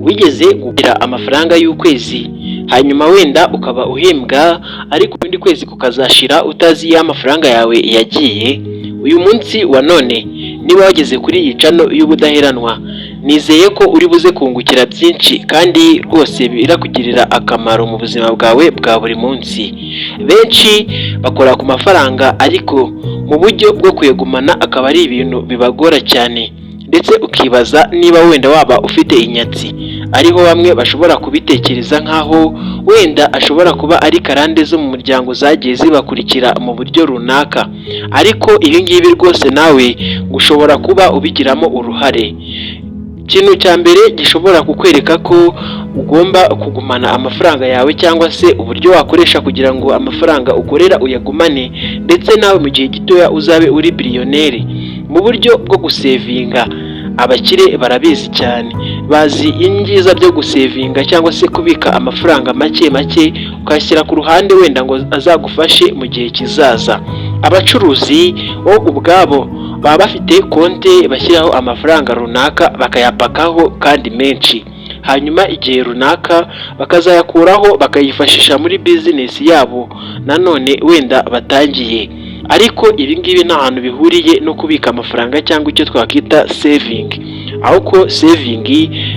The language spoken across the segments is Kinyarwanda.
Wigeze kugira amafaranga y'ukwezi, hanyuma wenda ukaba uhembwa, ariko ukundi kwezi kukazashira utazi iyo amafaranga yawe yagiye? Uyu munsi wa none niba wageze kuri iyi channel y'Ubudaheranwa, nizeye ko uri buze kungukira byinshi kandi rwose birakugirira akamaro mu buzima bwawe bwa buri munsi. Benshi bakora ku mafaranga, ariko mu buryo bwo kuyagumana akaba ari ibintu bibagora cyane, ndetse ukibaza niba wenda waba ufite inyatsi. Ariho bamwe bashobora kubitekereza nk'aho wenda ashobora kuba ari karande zo mu muryango zagiye zibakurikira mu buryo runaka, ariko ibi ngibi rwose nawe ushobora kuba ubigiramo uruhare. Ikintu cya mbere gishobora kukwereka ko ugomba kugumana amafaranga yawe, cyangwa se uburyo wakoresha kugira ngo amafaranga ukorera uyagumane, ndetse nawe mu gihe gitoya uzabe uri billionaire mu buryo bwo gusevinga. Abakire barabizi cyane, bazi ibyiza byo gusevinga cyangwa se kubika amafaranga make make ukayashyira ku ruhande, wenda ngo azagufashe mu gihe kizaza. Abacuruzi bo ubwabo baba bafite konti bashyiraho amafaranga runaka, bakayapakaho kandi menshi, hanyuma igihe runaka bakazayakuraho, bakayifashisha muri business yabo nanone wenda batangiye. Ariko ibi ngibi nta hantu bihuriye no kubika amafaranga cyangwa icyo twakwita saving. Ahubwo saving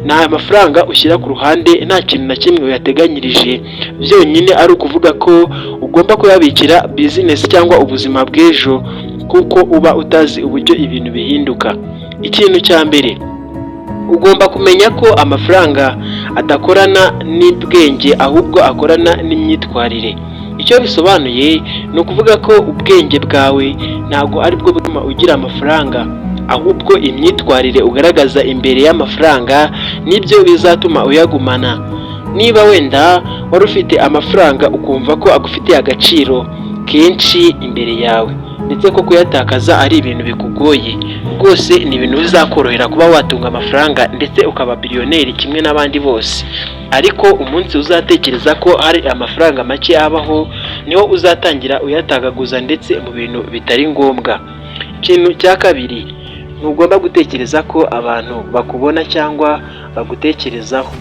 ni amafaranga ushyira ku ruhande nta kintu na kimwe uyateganyirije, byonyine ari ukuvuga ko ugomba kuyabikira business cyangwa ubuzima bw'ejo, kuko uba utazi uburyo ibintu bihinduka. Ikintu cya mbere, ugomba kumenya ko amafaranga adakorana n'ubwenge, ahubwo akorana n'imyitwarire. Icyo bisobanuye ni ukuvuga ko ubwenge bwawe ntabwo aribwo butuma ugira amafaranga, ahubwo imyitwarire ugaragaza imbere y'amafaranga nibyo bizatuma uyagumana. Niba wenda wari ufite amafaranga, ukumva ko agufitiye agaciro kenshi imbere yawe, ndetse ko kuyatakaza ari ibintu bikugoye, rwose ni ibintu bizakorohera kuba watunga amafaranga, ndetse ukaba billionaire kimwe n'abandi bose. Ariko umunsi uzatekereza ko hari amafaranga make abaho, niho uzatangira uyatagaguza, ndetse mu bintu bitari ngombwa. Ikintu cya kabiri, ntugomba gutekereza ko abantu bakubona cyangwa bagutekerezaho,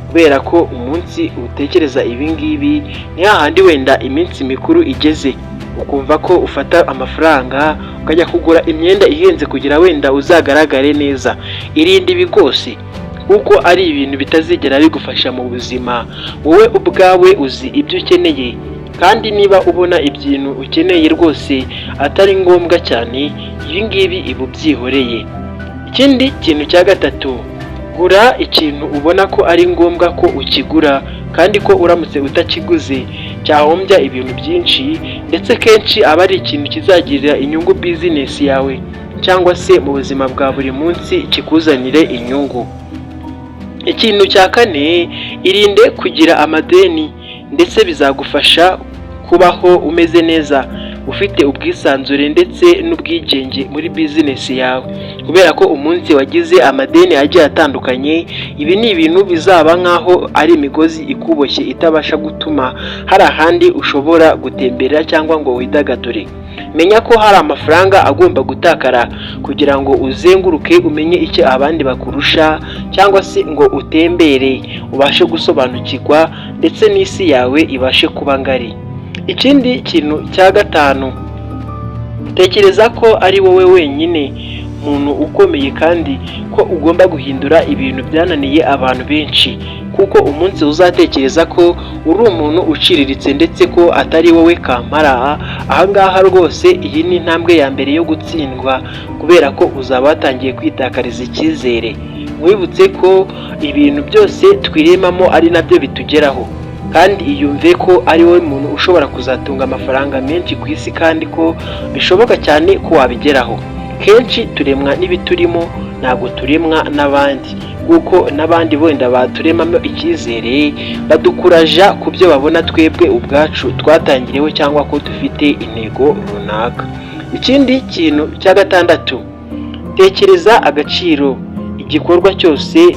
kubera ko umunsi utekereza ibi ngibi ni hahandi wenda iminsi mikuru igeze, ukumva ko ufata amafaranga ukajya kugura imyenda ihenze kugira wenda uzagaragare neza. Irinde ibi rwose, kuko ari ibintu bitazigera bigufasha mu buzima. Wowe ubwawe uzi ibyo ukeneye, kandi niba ubona ibintu ukeneye rwose atari ngombwa cyane, ibi ngibi iba ubyihoreye. Ikindi kintu cya gatatu, gura ikintu ubona ko ari ngombwa ko ukigura, kandi ko uramutse utakiguze cyahombya ibintu byinshi, ndetse kenshi aba ari ikintu kizagirira inyungu business yawe, cyangwa se mu buzima bwa buri munsi kikuzanire inyungu. Ikintu cya kane, irinde kugira amadeni, ndetse bizagufasha kubaho umeze neza, ufite ubwisanzure ndetse n'ubwigenge muri business yawe, kubera ko umunsi wagize amadeni agiye atandukanye, ibi ni ibintu bizaba nk'aho ari imigozi ikuboshye, itabasha gutuma hari ahandi ushobora gutembera cyangwa ngo widagadure. Menya ko hari amafaranga agomba gutakara kugira ngo uzenguruke, umenye icyo abandi bakurusha, cyangwa se ngo utembere, ubashe gusobanukirwa, ndetse n'isi yawe ibashe kuba ngari. Ikindi kintu cya gatanu, tekereza ko ari wowe wenyine muntu ukomeye, kandi ko ugomba guhindura ibintu byananiye abantu benshi, kuko umunsi uzatekereza ko uri umuntu uciriritse, ndetse ko atari wowe kampara, ahangaha rwose iyi ni intambwe ya mbere yo gutsindwa, kubera ko uzaba watangiye kwitakariza icyizere. Wibutse ko ibintu byose twiremamo ari nabyo bitugeraho, kandi iyumve ko ari wowe muntu ushobora kuzatunga amafaranga menshi ku isi, kandi ko bishoboka cyane ko wabigeraho. Kenshi turemwa n'ibiturimo, ntabwo turemwa n'abandi, kuko n'abandi wenda baturemamo icyizere badukuraja ku byo babona twebwe ubwacu twatangiriyeho, cyangwa ko dufite intego runaka. Ikindi kintu cya gatandatu, tekereza agaciro igikorwa cyose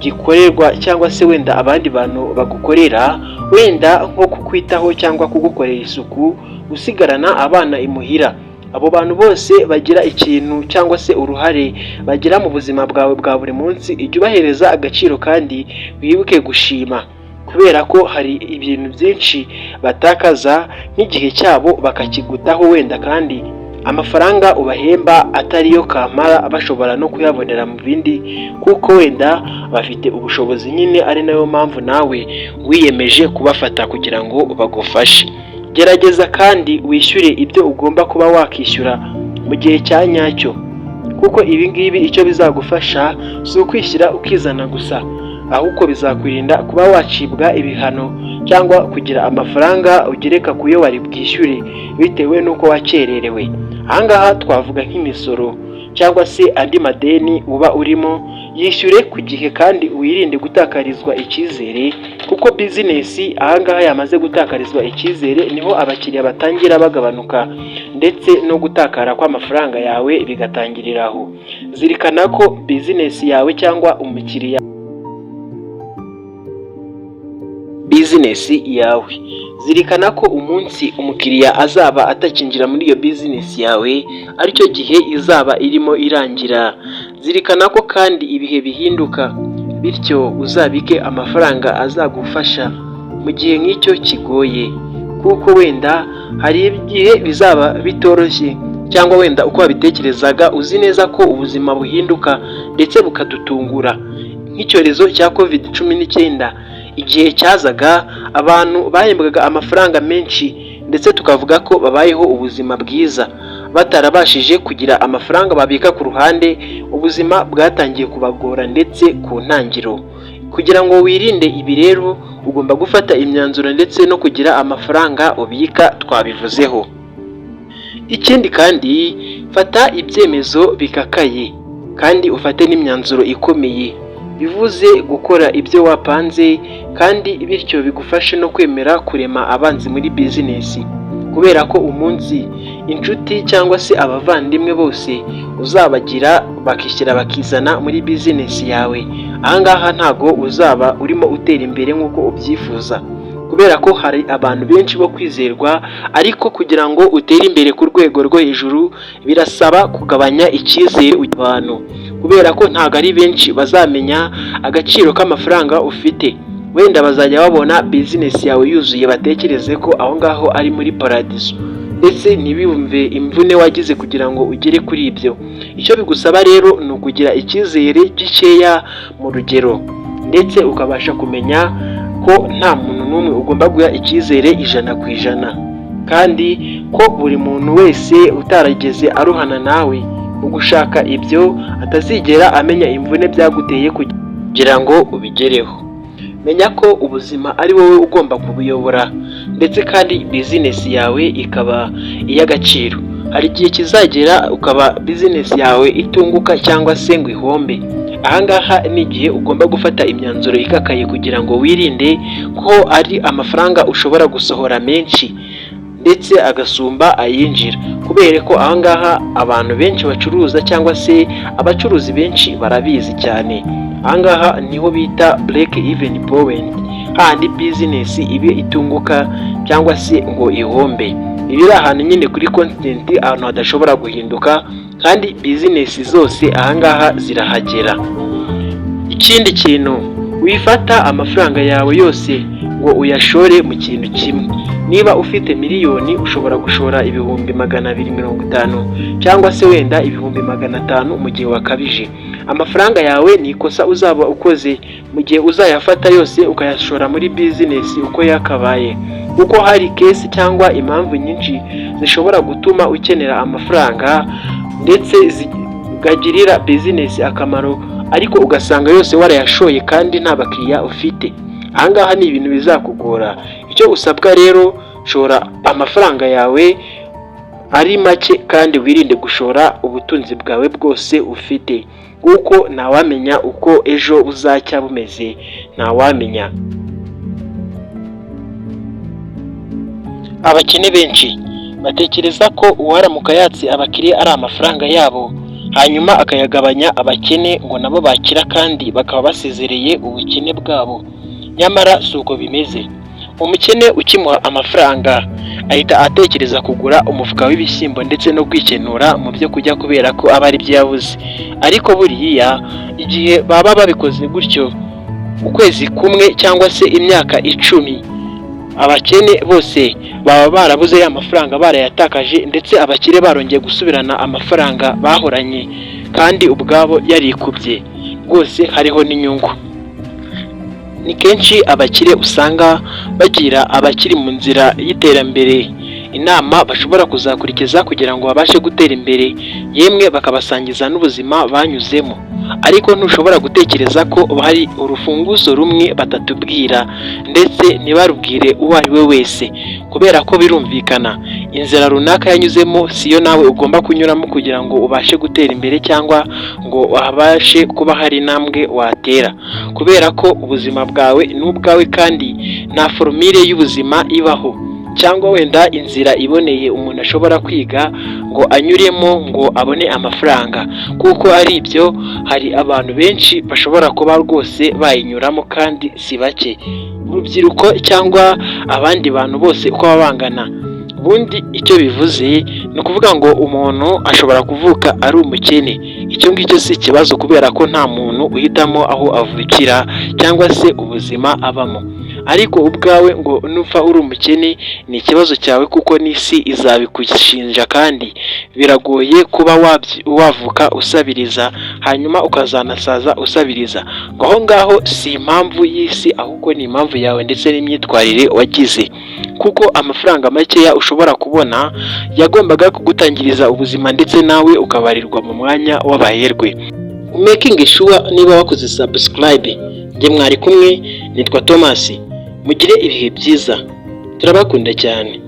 gikorerwa, cyangwa se wenda abandi bantu bagukorera, wenda nko kukwitaho cyangwa kugukorera isuku, gusigarana abana imuhira. Abo bantu bose bagira ikintu cyangwa se uruhare bagira mu buzima bwawe bwa buri munsi, ujye ubahereza agaciro kandi wibuke gushima, kubera ko hari ibintu byinshi batakaza nk'igihe cyabo bakakigutaho wenda, kandi amafaranga ubahemba atariyo kamara, bashobora no kuyabonera mu bindi kuko wenda bafite ubushobozi nyine, ari nayo mpamvu nawe wiyemeje kubafata kugira ngo bagufashe. Gerageza kandi wishyure ibyo ugomba kuba wakishyura mu gihe cya nyacyo, kuko ibi ngibi icyo bizagufasha si ukwishyira ukizana gusa, ahubwo bizakurinda kuba wacibwa ibihano cyangwa kugira amafaranga ugereka ku yo wari bwishyure bitewe n'uko wakererewe. Aha ngaha twavuga nk'imisoro cyangwa se andi madeni uba urimo, yishyure ku gihe kandi wirinde gutakarizwa icyizere, kuko bizinesi aha ngaha yamaze gutakarizwa icyizere niho abakiriya batangira bagabanuka, ndetse no gutakara kw'amafaranga yawe bigatangirira aho. Zirikana ko bizinesi yawe cyangwa umukiriya bizinesi yawe, zirikana ko umunsi umukiriya azaba atakinjira muri iyo bizinesi yawe aricyo gihe izaba irimo irangira. Zirikana ko kandi ibihe bihinduka, bityo uzabike amafaranga azagufasha mu gihe nk'icyo kigoye, kuko wenda hari igihe bizaba bitoroshye cyangwa wenda uko wabitekerezaga uzi neza ko ubuzima buhinduka ndetse bukadutungura, nk'icyorezo cya Covid-19 igihe cyazaga abantu bahembwaga amafaranga menshi ndetse tukavuga ko babayeho ubuzima bwiza, batarabashije kugira amafaranga babika ku ruhande, ubuzima bwatangiye kubagora ndetse ku ntangiriro. Kugira ngo wirinde ibi rero ugomba gufata imyanzuro ndetse no kugira amafaranga ubika twabivuzeho. Ikindi kandi fata ibyemezo bikakaye kandi ufate n'imyanzuro ikomeye, bivuze gukora ibyo wapanze kandi bityo bigufashe no kwemera kurema abanzi muri bizinesi, kubera ko umunsi inshuti cyangwa se abavandimwe bose uzabagira bakishyira bakizana muri bizinesi yawe, aha ngaha ntago uzaba urimo utera imbere nk'uko ubyifuza, kubera ko hari abantu benshi bo kwizerwa, ariko kugira ngo utere imbere ku rwego rwo hejuru birasaba kugabanya icyizere abantu, kubera ko ntabwo ari benshi bazamenya agaciro k'amafaranga ufite, wenda bazajya babona bizinesi yawe yuzuye batekereze ko aho ngaho ari muri paradizo, ndetse ntibumve imvune wagize kugira ngo ugere kuri ibyo. Icyo bigusaba rero ni ukugira icyizere gikeya mu rugero, ndetse ukabasha kumenya ko nta muntu n'umwe ugomba guha icyizere 100%, kandi ko buri muntu wese utarigeze aruhana nawe mu gushaka ibyo atazigera amenya imvune byaguteye kugira ngo ubigereho. Menya ko ubuzima ari wowe ugomba kubuyobora ndetse kandi bizinesi yawe ikaba iy'agaciro. Hari igihe kizagera ukaba bizinesi yawe itunguka cyangwa se ngo ihombe. Aha ngaha ni igihe ugomba gufata imyanzuro ikakaye kugira ngo wirinde ko ari amafaranga ushobora gusohora menshi ndetse agasumba ayinjira, kubera ko aha ngaha abantu benshi bacuruza cyangwa se abacuruzi benshi barabizi cyane. Aha ngaha niho bita break even point, hahandi bizinesi iba itunguka cyangwa se ngo ihombe. Iba iri ahantu nyine kuri constant, ahantu hadashobora guhinduka, kandi bizinesi zose aha ngaha zirahagera. Ikindi kintu, wifata amafaranga yawe yose ngo uyashore mu kintu kimwe. Niba ufite miliyoni ushobora gushora 250,000 cyangwa se wenda 500,000 mu gihe wakabije. Amafaranga yawe ni ikosa uzaba ukoze mu gihe uzayafata yose ukayashora muri bizinesi uko yakabaye, kuko hari case cyangwa impamvu nyinshi zishobora gutuma ukenera amafaranga ndetse zikagirira bizinesi akamaro, ariko ugasanga yose warayashoye kandi nta bakiriya ufite. Aha ngaha ni ibintu bizakugora. Icyo usabwa rero, shora amafaranga yawe ari make kandi wirinde gushora ubutunzi bwawe bwose ufite, kuko ntawamenya uko ejo buzacya bumeze, ntawamenya. Abakene benshi batekereza ko uwaramuka yatse abakiriya ari amafaranga yabo, hanyuma akayagabanya abakene ngo nabo bakira kandi bakaba basezereye ubukene bwabo, nyamara si uko bimeze. Umukene ukimuha amafaranga Ahita atekereza kugura umufuka w'ibishyimbo ndetse no kwikenura mu byo kurya, kubera ko aba ari byo yabuze. Ariko buriya igihe baba babikoze gutyo ukwezi kumwe cyangwa se imyaka 10, abakene bose baba barabuze ya mafaranga, barayatakaje, ndetse abakire barongeye gusubirana amafaranga bahoranye, kandi ubwabo yarikubye rwose, hariho n'inyungu. Ni kenshi abakire usanga bagira abakiri mu nzira y'iterambere inama bashobora kuzakurikiza kugira ngo babashe gutera imbere, yemwe bakabasangiza n'ubuzima banyuzemo. Ariko ntushobora gutekereza ko hari urufunguzo rumwe batatubwira, ndetse ntibarubwire uwo ari we wese, kubera ko birumvikana, inzira runaka yanyuzemo siyo nawe ugomba kunyuramo kugira ngo ubashe gutera imbere cyangwa ngo habashe kuba hari intambwe watera, kubera ko ubuzima bwawe ni ubwawe, kandi nta formule y'ubuzima ibaho cyangwa wenda inzira iboneye umuntu ashobora kwiga ngo anyuremo ngo abone amafaranga, kuko ari ibyo hari abantu benshi bashobora kuba rwose bayinyuramo, kandi si bake, urubyiruko cyangwa abandi bantu bose uko baba bangana. Ubundi icyo bivuze ni ukuvuga ngo umuntu ashobora kuvuka ari umukene. Icyo ngicyo si ikibazo, kubera ko nta muntu uhitamo aho avukira cyangwa se ubuzima abamo. Ariko ubwawe ngo nupfa uri umukene ni ikibazo cyawe, kuko n'isi izabigushinja, kandi biragoye kuba wavuka usabiriza hanyuma ukazanasaza usabiriza. Ngo aho ngaho si impamvu y'isi, ahubwo ni impamvu yawe ndetse n'imyitwarire wagize, kuko amafaranga makeya ushobora kubona yagombaga kugutangiriza ubuzima, ndetse nawe ukabarirwa mu mwanya w'abaherwe. Making sure niba wakoze subscribe. Njye mwari kumwe nitwa Thomas. Mugire ibihe byiza, turabakunda cyane.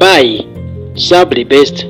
Bye, saburi best.